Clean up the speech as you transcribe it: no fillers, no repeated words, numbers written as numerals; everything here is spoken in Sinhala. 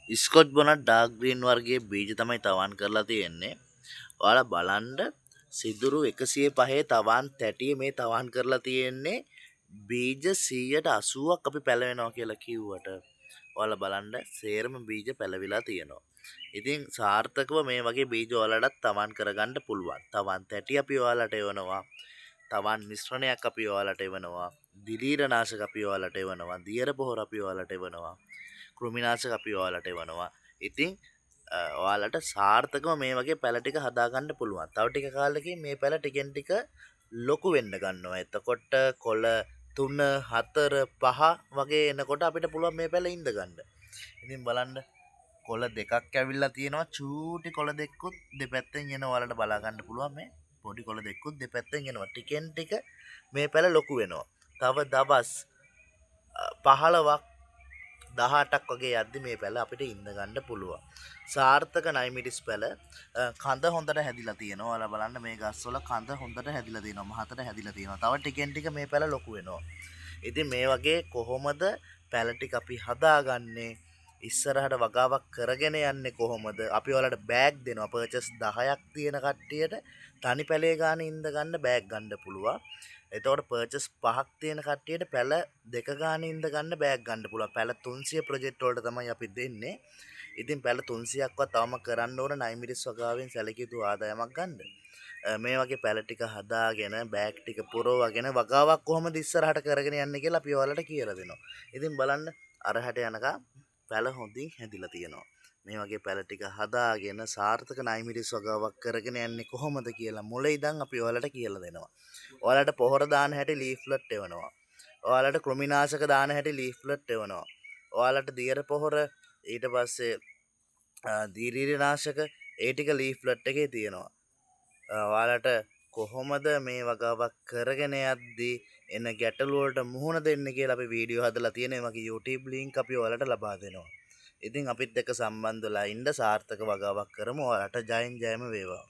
ස්කොච් බොනට් ඩාර්ක් ග්‍රීන් වර්ගයේ බීජ තමයි තවන් කරලා තියෙන්නේ. ඔයාලා බලන්න සිදුරු 105 තවන් තැටිය මේ තවන් කරලා තියෙන්නේ බීජ 180ක් අපි පැලවෙනවා කියලා කිව්වට ඔයාලා බලන්න සේරම බීජ පැලවිලා තියෙනවා. ඉතින් සාර්ථකව මේ වගේ බීජ ඔයාලටත් තවන් කරගන්න පුළුවන්. තවන් තැටි අපි ඔයාලට එවනවා. තවන් මිශ්‍රණයක් අපි ඔයාලට එවනවා. දිලීරනාශක අපි ඔයාලට එවනවා. දියර පොහොර අපි ඔයාලට එවනවා. කෘමිනාශක අපි ඔයාලට එවනවා. ඉතින් ඔයාලට සාර්ථකව මේ වගේ පැල ටික හදාගන්න පුළුවන්. තව ටික කාලෙකින් මේ පැල ටිකෙන් ටික ලොකු වෙන්න ගන්නවා. එතකොට කොළ 3 4 5 වගේ එනකොට අපිට පුළුවන් මේ පැල ඉඳ ගන්න. ඉතින් බලන්න කොළ දෙකක් ඇවිල්ලා තියෙනවා. චූටි කොළ දෙකකුත් දෙපැත්තෙන් එනවා. ඔයාලට බලා ගන්න පුළුවන් මේ පොඩි කොළ දෙකකුත් දෙපැත්තෙන් එනවා. ටිකෙන් ටික මේ පැල ලොකු වෙනවා. තව දවස් 15ක් 18ක් වගේ යද්දි මේ පැල අපිට ඉඳ ගන්න පුළුවන්. සාර්ථක නයිමිටිස් පැල කඳ හොඳට හැදිලා තියෙනවා. ඔයාලා බලන්න මේ ගස්වල කඳ හොඳට හැදිලා තියෙනවා. මහතට හැදිලා තියෙනවා. තව ටිකෙන් ටික මේ පැල ලොකු වෙනවා. ඉතින් මේ වගේ කොහොමද පැල ටික අපි හදාගන්නේ? ඉස්සරහට වගාවක් කරගෙන යන්නේ කොහොමද? අපි ඔයාලට බෑග් දෙනවා. පර්චේස් 10ක් තියෙන කට්ටියට තනි පැලේ ගාන ඉඳ ගන්න බෑග් ගන්න පුළුවන්. එතකොට පර්චේස් 5ක් තියෙන කට්ටියට පැල දෙක ගාන ඉඳ ගන්න බෑග් ගන්න පුළුවන්. පැල 300 ප්‍රොජෙක්ට් වලට තමයි අපි දෙන්නේ. ඉතින් පැල 300ක්වත් තවම කරන්න ඕන නයිමිරිස් වගාවෙන් සැලකිය යුතු ආදායමක් ගන්න. මේ වගේ පැල ටික හදාගෙන බෑග් ටික පුරවගෙන වගාවක් කොහොමද ඉස්සරහට කරගෙන යන්නේ කියලා අපි ඔයාලට කියලා දෙනවා. ඉතින් බලන්න අරහට යනකම් පැල හොඳින් හැදිලා තියෙනවා. මේ වගේ පැල ටික හදාගෙන සාර්ථක නයිමිරිස් වගාවක් කරගෙන යන්නේ කොහොමද කියලා මුල ඉඳන් අපි ඔයාලට කියලා දෙනවා. ඔයාලට පොහොර දාන හැටි ලීෆ්ලට් එවනවා. ඔයාලට කෘමිනාශක දාන හැටි ලීෆ්ලට් එවනවා. ඔයාලට දියර පොහොර ඊට පස්සේ දීරීනාශක ඒ ටික ලීෆ්ලට් එකේ තියෙනවා. ඔයාලට කොහොමද මේ වගාවක් කරගෙන යද්දී එන ගැටලු වලට මුහුණ දෙන්න කියලා අපි වීඩියෝ හදලා තියෙන ඒ වගේ YouTube link අපි ඔයාලට ලබා දෙනවා. ඉතින් අපිත් එක්ක සම්බන්ධ වෙලා ඉන්න සාර්ථක වගාවක් කරමු. ඔයාලට ජයෙන් ජයම වේවා.